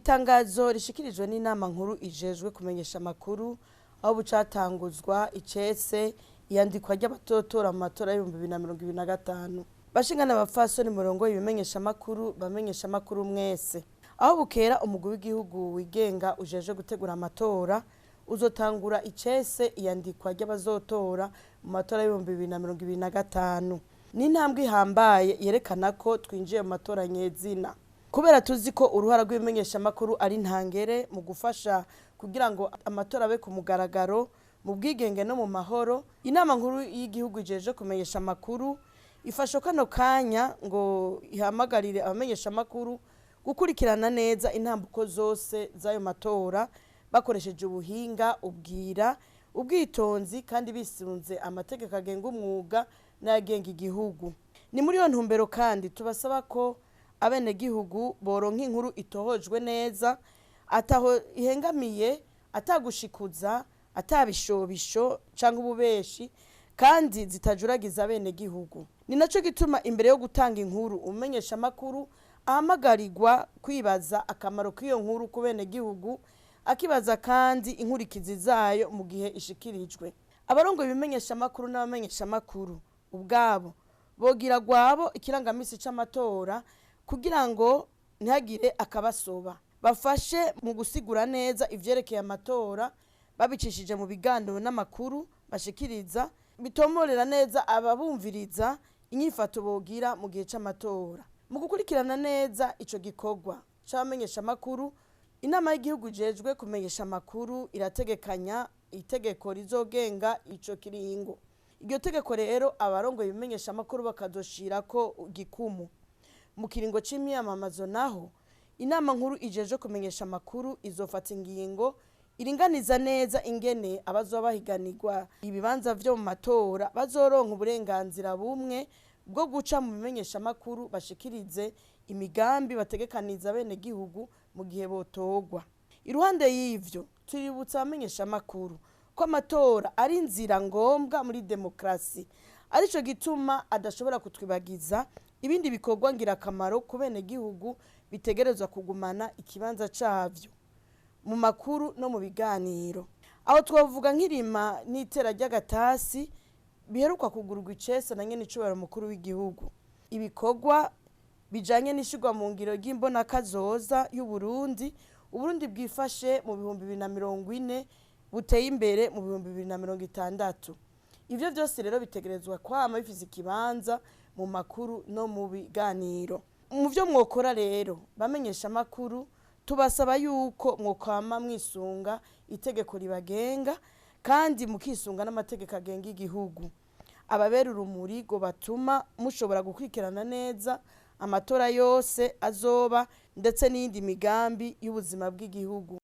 Itangazo rishikirijwe n'inama nkuru ijejwe kumenyesha amakuru aho bucatanguzwa icese iyandikwa ry'abatotora mu matora y'2025. Bashingana abapfasoni murongo ibimenyesha amakuru, bamenyesha amakuru mwese. Aho bukera umugwi w'igihugu wigenga ujeje gutegura amatora uzotangura icese iyandikwa ry'abazotora mu matora y'2025. Ni intambwe ihambaye yerekana ko twinjiye mu matora nyezina. Kubera tuzi ko uruhara rw'ibimenyeshamakuru ari ntangere mu gufasha kugira ngo amatora abe ku mugaragaro, mu bwigenge no mu mahoro, inama nkuru y'igihugu ijeje kumenyesha amakuru ifasha kano kanya ngo ihamagarire abamenyeshamakuru gukurikirana neza intambuko zose z'ayo matora bakoresheje ubuhinga, ubwira, ubwitonzi kandi bisunze amategeko agenga umwuga n'ayagenga igihugu. Ni muri iyo ntumbero kandi tubasaba ko abenegihugu boronka inkuru itohojwe neza, ataho ihengamiye, atagushikuza, atabishobisho canke ububeshi, kandi zitajuragiza abenegihugu. Ni naco gituma imbere yo gutanga inkuru umumenyesha amakuru ahamagarirwa kwibaza akamaro k'iyo nkuru ku benegihugu, akibaza kandi inkurikizi zayo mu gihe ishikirijwe. Abarongoye ibimenyesha amakuru n'abamenyesha amakuru ubwabo bogira gwabo ikirangamisi c'amatora kugira ngo ntihagire akabasoba. Bafashe mu gusigura neza ivyerekeye amatora babicishije mu biganiro n'amakuru bashikiriza, bitomorera neza ababumviriza inyifato bogira mu gihe c'amatora. Mu gukurikirana neza ico gikorwa c'abamenyesha amakuru, inama y'igihugu ijejwe kumenyesha amakuru irategekanya itegeko rizogenga ico kiringo. Iryo tegeko rero abarongoye ibimenyesha amakuru bakazoshirako gikumu. Mu kiringo c'imyamamazo naho, inama nkuru ijeje kumenyesha amakuru izofata ingingo iringaniza neza ingene abazoba bahiganirwa ibibanza vyo mu matora bazoronka uburenganzira bumwe bwo guca mu bimenyesha amakuru bashikirize imigambi bategekaniza abenegihugu mu gihe botorwa. Iruhande y'ivyo, tuributsa abamenyesha amakuru ko amatora ari inzira ngombwa muri demokrasi, arico gituma adashobora kutwibagiza ibindi bikorwa ngirakamaro ku benegihugu bitegerezwa kugumana ikibanza cavyo mu makuru no mu biganiro. Aho twavuga nk'irima n'itera ry'agatasi biheruka kugurwa icese na nyene icubahiro mukuru w'igihugu, ibikorwa bijanye n'ishirwa mu ngiro ry'imbonakazoza y'Uburundi, Uburundi bwifashe mu 2040 buteye imbere mu 2060. Ivyo vyose rero bitegerezwa kwama bifise ikibanza mu makuru no mu biganiro. Mu vyo mwokora rero bamenyesha amakuru, tubasaba yuko mwokwama mwisunga itegeko ribagenga kandi mukisunga n'amategeko agenga igihugu. Ababera urumuri ngo batuma mushobora gukurikirana neza amatora yose azoba ndetse n'iyindi migambi y'ubuzima bw'igihugu.